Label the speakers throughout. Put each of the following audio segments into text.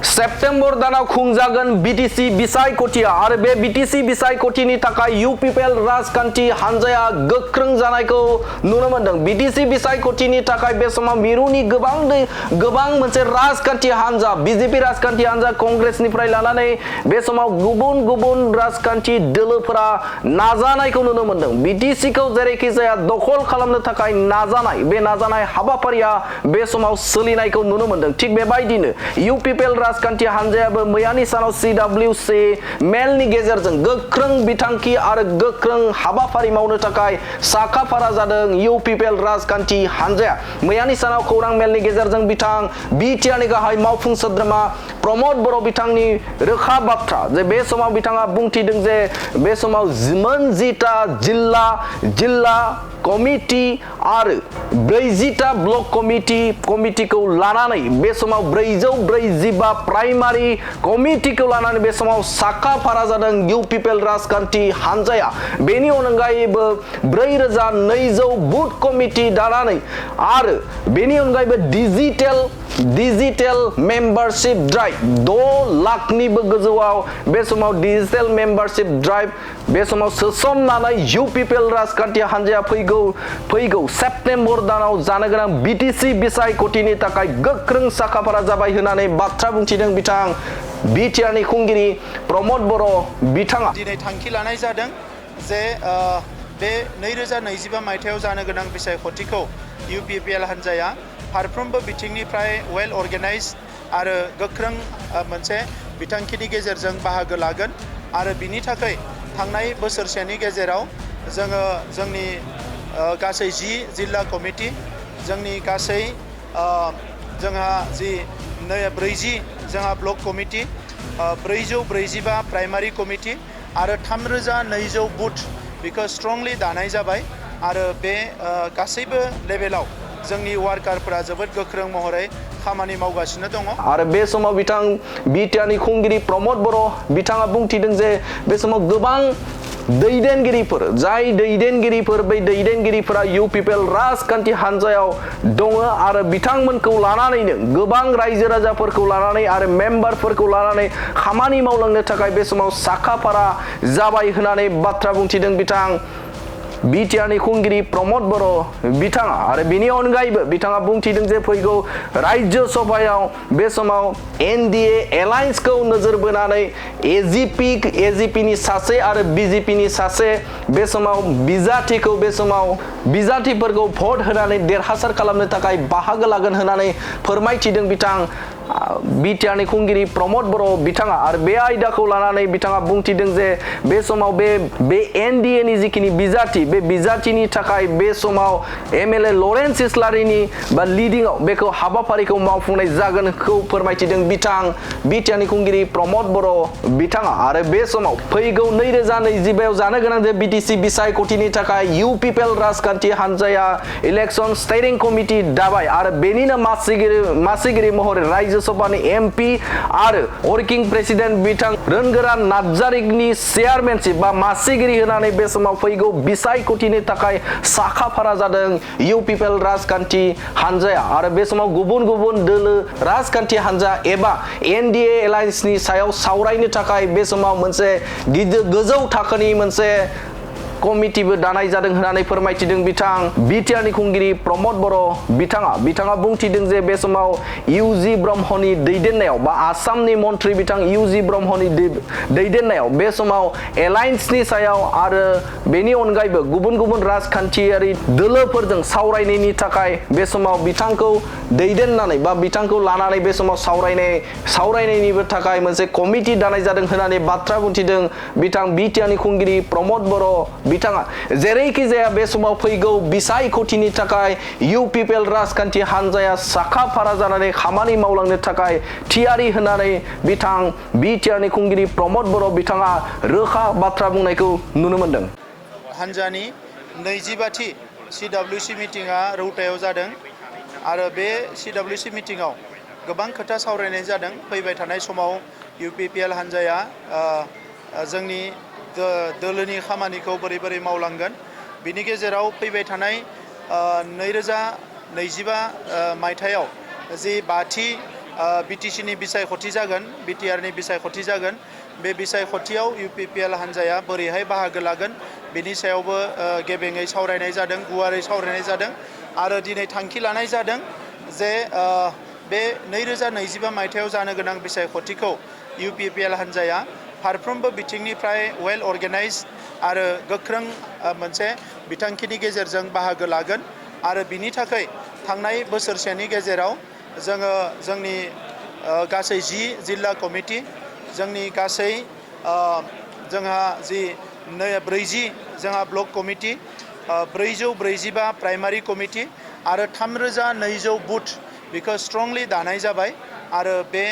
Speaker 1: September दानाव खुंजागोन BTC बिसायख'थिया आरो बे बीटीसी बिसायख'थिनि थाखाय यूपीपीएल राजखान्थि हानजाया गोख्रों जानायखौ नुनो मोनदों। बीटीसी बिसायख'थिनि थाखाय बे समाव मिरुनि गोबां मोनसे राजखान्थि हानजा बीजेपी राजखान्थि हानजा कांग्रेसनिफ्राय लानानै बे समाव गुबुन राजखान्थि दोलोफोरा नाजानायखौ नुनो मोनदों। बीटीसीखौ जेरैखि जाया दखल खालामनो थाखाय नाजानाय हाबाफारिया बे समाव सोलिनायखौ नुनो मोनदों। थिग बेबायदिनो यूपीपीएल राजखान्थि हानजायाबो मैयानि सानाव सीडब्ल्यूसी मेलनि गेजेरजों गोख्रों बिथांखि आरो गोख्रों हाबाफारि मावनो थाखाय साखाफारा जादों। यूपीपीएल राजखान्थि हानजाया मैयानि सानाव खौरां मेलनि गेजेरजों बिथां बिटिआरनि गाहाय मावफुं सोद्रोमा प्रमोद बर' बिथांनि रोखा बाथ्रा जे बे समाव बिथाङा बुंथिदों जे बे समाव 40टा जिल्ला कमिटि आरो 40टा ब्लक कमिटिखौ लानानै बे समाव 445 प्राइमारि कमिटिखौ लानानै बे समाव साखाफारा जादों यूपीपीएल राजखान्थि हानजाया। बेनि अनगायैबो 4200 बुथ कमिटि दानानै आरो बेनि अनगायैबो डिजिटेल मेम्बारशिप ड्राइभ 6 लाखनिबो गोजौआव बे समाव डिजिटेल मेम्बारशिप ड्राइभ बे समाव सोसननानै यूपीपीएल राजखान्थि हानजाया फैगौ सेप्टेम्बर दानाव जानो गोनां बीटीसी बिसायख'थिनि थाखाय गोख्रों साखाफारा जाबाय होननानै बाथ्रा बुंथिदों बिथां बिटिआरनि खुंगिरि प्रमोद बर' बिथाङा।
Speaker 2: दिनै थांखि लानाय जादों जे बे 2025 मायथाइयाव जानो गोनां बिसायख'थिखौ यूपीपीएल हानजाया फारफ्रोमबो बिथिंनिफ्राय वेल अर्गेनाइज आरो गोख्रों मोनसे बिथांखिनि गेजेरजों बाहागो लागोन आरो बिनि थाखाय थांनाय बोसोरसेनि गेजेराव जोङो जोंनि गासै 10 जिल्ला कमिटि जोंनि गासै जोंहा जि 40 जोंहा ब्लक कमिटि 445 प्राइमारि कमिटि आरो 3200 बुथ बेखौ स्ट्रंलि दानाय जाबाय आरो बे गासैबो लेभेलाव जोंनि वार्कारफोरा जोबोद गोख्रों महरै खामानि मावगासिनो दङ।
Speaker 1: आरो बे समाव बिथां बिटिआरनि खुंगिरि प्रमोद बर' बिथाङा बुंथिदों जे बे समाव गोबां दैदेनगिरिफोर बै दैदेनगिरिफोरा यूपीपीएल राजखान्थि हानजायाव दङ आरो बिथांमोनखौ लानानैनो गोबां रायजो राजाफोरखौ लानानै आरो मेम्बारफोरखौ लानानै खामानि मावलांनो थाखाय बे समाव साखाफारा जाबाय होननानै बाथ्रा बुंथिदों बिथां बिटिआरनि खुंगिरि प्रमोद बर' बिथाङा। आरो बिनि अनगायैबो बिथाङा बुंथिदों जे फैगौ राज्य सभायाव बे समाव एनडीए एलायन्सखौ नोजोर बोनानै एजीपीनि सासे आरो बीजेपीनि सासे बे समाव बिजाथिफोरखौ भट होनानै देरहासार खालामनो थाखाय बाहागो लागोन होननानै फोरमायथिदों बिथां बिटिआरनि खुंगिरि प्रमोद बर' बिथाङा। आरो बे आयदाखौ लानानै बिथाङा बुंथिदों जे बे समाव बे एनडीएनि जिखिनि बिजाथिनि थाखाय बे समाव एमएलए लरेन्स इस्लारिनि बा लिडिंआव बेखौ हाबाफारिखौ मावफुंनाय जागोनखौ फोरमायथिदों बिथां बिटिआरनि खुंगिरि प्रमोद बर' बिथाङा। आरो बे समाव फैगौ 2025 जानो गोनां जे बीटीसी बिसायख'थिनि थाखाय यूपीपीएल राजखान्थि हानजाया इलेक्शन स्टेयरिं कमिटि दाबाय आरो बेनिनो मासिगिरि महरै राज्य सभानि एमपी आरो वर्किं प्रेसिडेन्ट बिथां रोनगोरा नार्जारिनि चेयारमेनशिप बा मासिगिरि होनानै बे समाव फैगौ बिसायख'थिनि थाखाय साखाफारा जादों यूपीपीएल राजखान्थि हानजाया। आरो बे समाव गुबुन दोलो राजखान्थि हानजा एबा एनडीए एलायन्सनि सायाव सावरायनो थाखाय बे समाव मोनसे गोजौ थाखोनि मोनसे कमिटिबो दानाय जादों होननानै फोरमायथिदों बिथां बिटिआरनि खुंगिरि प्रमोद बर' बिथाङा बुंथिदों जे बे समाव इउजि ब्रह्मनि दैदेननायाव बा आसामनि मन्थ्रि बिथां इउजि ब्रह्मनि दैदेननायाव बे समाव एलायन्सनि सायाव आरो बेनि अनगायैबो गुबुन राजखान्थियारि दोलोफोरजों सावरायनायनि थाखाय बे समाव बिथांखौ दैदेननानै बा बिथांखौ लानानै बे समाव सावरायनायनिबो थाखाय मोनसे कमिटि दानाय जादों होननानै बाथ्रा बुंथिदों बिथां बिटिआरनि खुंगिरि प्रमोद बर' बिथाङा। जेरैखि जाया बे समाव फैगौ बिसायख'थिनि थाखाय यूपीपीएल राजखान्थि हानजाया साखाफारा जानानै खामानि मावलांनो थाखाय थियारि होननानै बिथां बिटिआरनि खुंगिरि प्रमोद बर' बिथाङा रोखा बाथ्रा बुंनायखौ नुनो मोनदों।
Speaker 2: हानजानि 25थि सीडब्ल्यूसी मिटिंआ रौतायाव जादों आरो बे सीडब्ल्यूसी मिटिंआव गोबां खोथा सावरायनाय जादों। फैबाय थानाय समाव यूपीपीएल हानजाया जोंनि दोलोनि खामानिखौ बोरै मावलांगोन बिनि गेजेराव फैबाय थानाय 2025 मायथाइयाव जि 5थि बिटिसिनि बिसायख'थि जागोन बिटिआरनि बिसायख'थि जागोन बे बिसायख'थियाव इउपिपिएल हान्जाया बोरैहाय बाहागो लागोन बेनि सायावबो गेबेङै सावरायनाय जादों गुवारै सावरायनाय जादों आरो दिनै थांखि लानाय जादों जे बे 2025 मायथाइयाव जानो गोनां बिसायख'थिखौ इउपिपिएल हान्जाया फारफ्रोमबो बिथिंनिफ्राय वेल अर्गेनाइज आरो गोख्रों मोनसे बिथांखिनि गेजेरजों बाहागो लागोन आरो बिनि थाखाय थांनाय बोसोरसेनि गेजेराव जोङो जोंनि गासै 10 जिल्ला कमिटि जोंनि गासै जोंहा जि 40 जोंहा ब्लक कमिटि 445 प्राइमारि कमिटि आरो 3200 बुथ बेखौ स्ट्रंलि दानाय जाबाय आरो बे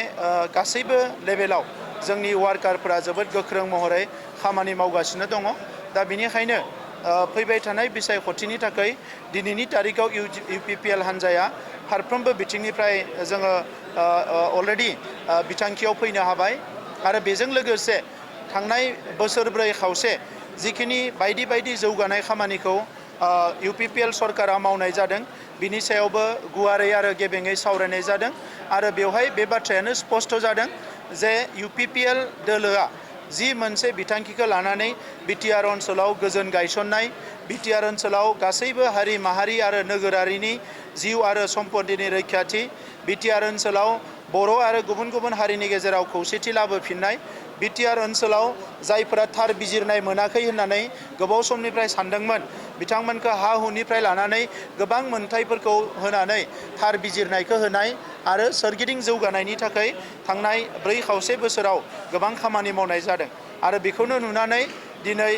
Speaker 2: गासैबो लेभेलाव जोंनि वार्कारफोरा जोबोद गोख्रों महरै खामानि मावगासिनो दङ दा बेनिखायनो फैबाय थानाय बिसायख'थिनि थाखाय दिनैनि तारिखआव इउपिपिएल हान्जाया फारफ्रोमबो बिथिंनिफ्राय जोङो अलरेडि बिथांखियाव फैनो हाबाय आरो बेजों लोगोसे थांनाय बोसोरब्रै खावसे जिखिनि बायदि बायदि जौगानाय खामानिखौ इउपिपिएल सरकारा मावनाय जादों बिनि सायावबो गुवारै आरो गेबेङै सावरायनाय जादों आरो बेवहाय बे बाथ्रायानो स्पष्ट जादों जे इउपिपिएल दोलोआ जि मोनसे बिथांखिखौ लानानै बिटिआर ओनसोलाव गोजोन गायसननाय बिटिआर ओनसोलाव गासैबो हारि माहारि आरो नोगोरारिनि जिउ आरो सम्पतिनि रैखाथि बिटिआर ओनसोलाव बर' आरो गुबुन गुबुन हारिनि गेजेराव खौसेथि लाबोफिननाय बिटिआर ओनसोलाव जायफोरा थार बिजिरनाय मोनाखै होननानै गोबाव समनिफ्राय सानदोंमोन बिथांमोनखौ हा हुनिफ्राय लानानै गोबां मोनथायफोरखौ होनानै थार बिजिरनायखौ होनाय आरो सोरगिदिं जौगानायनि थाखाय थांनाय 4 खावसे बोसोराव गोबां खामानि मावनाय जादों आरो बेखौनो नुनानै दिनै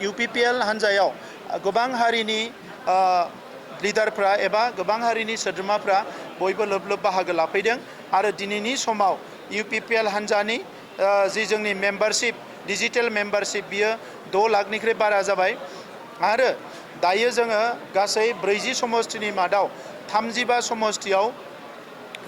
Speaker 2: इउपिपिएल हान्जायाव गोबां हारिनि लिडारफ्रा एबा गोबां हारिनि सोद्रोमाफ्रा बयबो लोब लोब बाहागो लाफैदों आरो दिनैनि समाव इउपिपिएल हान्जानि जि जोंनि मेम्बारशिप डिजिटेल मेम्बारशिप बियो 6 लाखनिख्रुइ बारा जाबाय आरो दायो जोङो गासै 40 समष्टिनि मादाव 35 समष्टियाव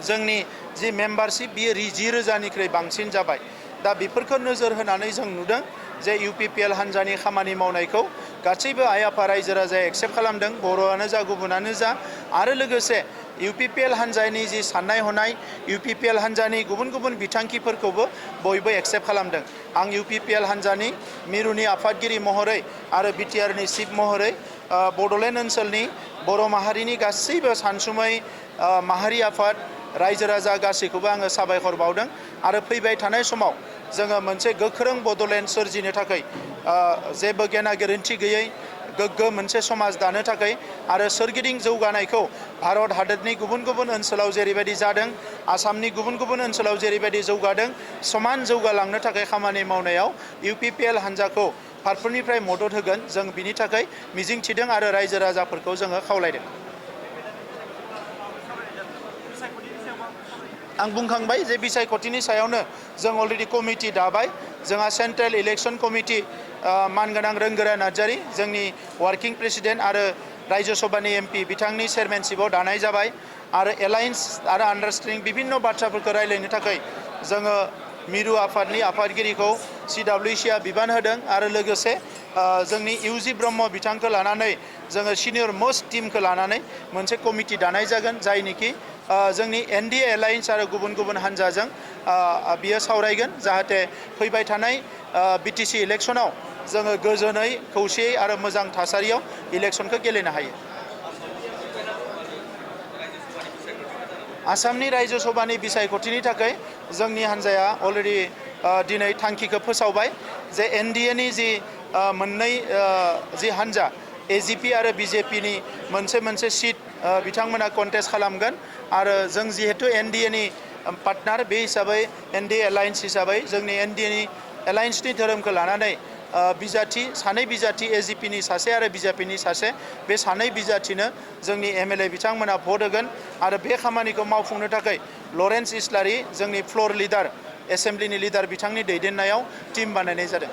Speaker 2: जोंनि जि मेम्बारशिप बियो 10,000निख्रुइ बांसिन जाबाय दा बेफोरखौ नोजोर होनानै जों नुदों जे इउपिपिएल हान्जानि खामानि मावनायखौ गासैबो आइ आफा रायजो राजाया एक्सेप्ट खालामदों बर'आनो जा गुबुनानो जा आरो लोगोसे इउपिपिएल हान्जानि जि साननाय हनाय इउपिपिएल हान्जानि गुबुन गुबुन बिथांखिफोरखौबो बयबो एक्सेप्ट खालामदों आं इउपिपिएल हान्जानि मिरुनि आफादगिरि महरै आरो बिटिआरनि चिफ महरै बड'लेण्ड ओनसोलनि बर' माहारिनि गासैबो सानसुमै माहारि आफाद रायजो राजा गासैखौबो आङो साबायखर बावदों आरो फैबाय थानाय समाव जोङो मोनसे गोख्रों बड'लेण्ड सोरजिनो थाखाय जेबो गेना गोरोन्थि गैयै गोग्गो मोनसे समाज दानो थाखाय आरो सोरगिदिं जौगानायखौ भारत हादरनि गुबुन गुबुन ओनसोलाव जेरैबायदि जादों आसामनि गुबुन गुबुन ओनसोलाव जेरैबायदि जौगादों समान जौगालांनो थाखाय खामानि मावनायाव इउपिपिएल हान्जाखौ फारफ्रोमनिफ्राय मदद होगोन जों बिनि थाखाय मिजिंथिदों आरो रायजो राजाफोरखौ जोङो खावलायदों आं बुंखांबाय जे बिसायख'थिनि सायावनो जों अलरेडि कमिटि दाबाय जोंहा सेन्ट्रेल इलेक्शन कमिटि मानगोनां रोंगोरा नार्जारी जोंनि वार्किं प्रेसिडेन्ट आरो राज्य सभानि एमपि बिथांनि चेयारमेनशिपआव दानाय जाबाय आरो एलायन्स आरो आन्डारस्टेन्डिं बिभिन्न बाथ्राफोरखौ रायज्लायनो थाखाय जोङो मिरु आफादनि आफादगिरिखौ सिडब्लिउसिआ बिबान होदों आरो लोगोसे जोंनि इउजि ब्रह्म बिथांखौ लानानै जोङो सिनियर मोस्ट टीमखौ लानानै मोनसे कमिटि दानाय जागोन जायनिखि जोंनि एनडिए एलायन्स आरो गुबुन गुबुन हान्जाजों बियो सावरायगोन जाहाथे फैबाय थानाय बिटिसि इलेक्शनाव जोङो गोजोनै खौसेयै आरो मोजां थासारियाव इलेक्शनखौ गेलेनो हायो आसामनि रायजो सभानि बिसायख'थिनि थाखाय जोंनि हान्जाया अलरेडि दिनै थांखिखौ फोसावबाय जे एनडिएनि जि मोननै जि हान्जा एजिपि आरो बिजेपिनि मोनसे सीट बिथांमोना कन्टेस्ट खालामगोन आरो जों जिहेतु एनडिएनि पार्टनार बे हिसाबै एनडिए एलायन्स हिसाबै जोंनि एनडिएनि एलायन्सनि धोरोमखौ लानानै बिजाथि सानै बिजाथि एजिपिनि सासे आरो बिजेपिनि सासे बे सानै बिजाथिनो जोंनि एमएलए बिथांमोना भट होगोन आरो बे खामानिखौ मावफुंनो थाखाय लरेन्स इस्लारि जोंनि फ्लोर लिडार एसेम्ब्लिनि लिडार बिथांनि दैदेननायाव टीम बानायनाय जादों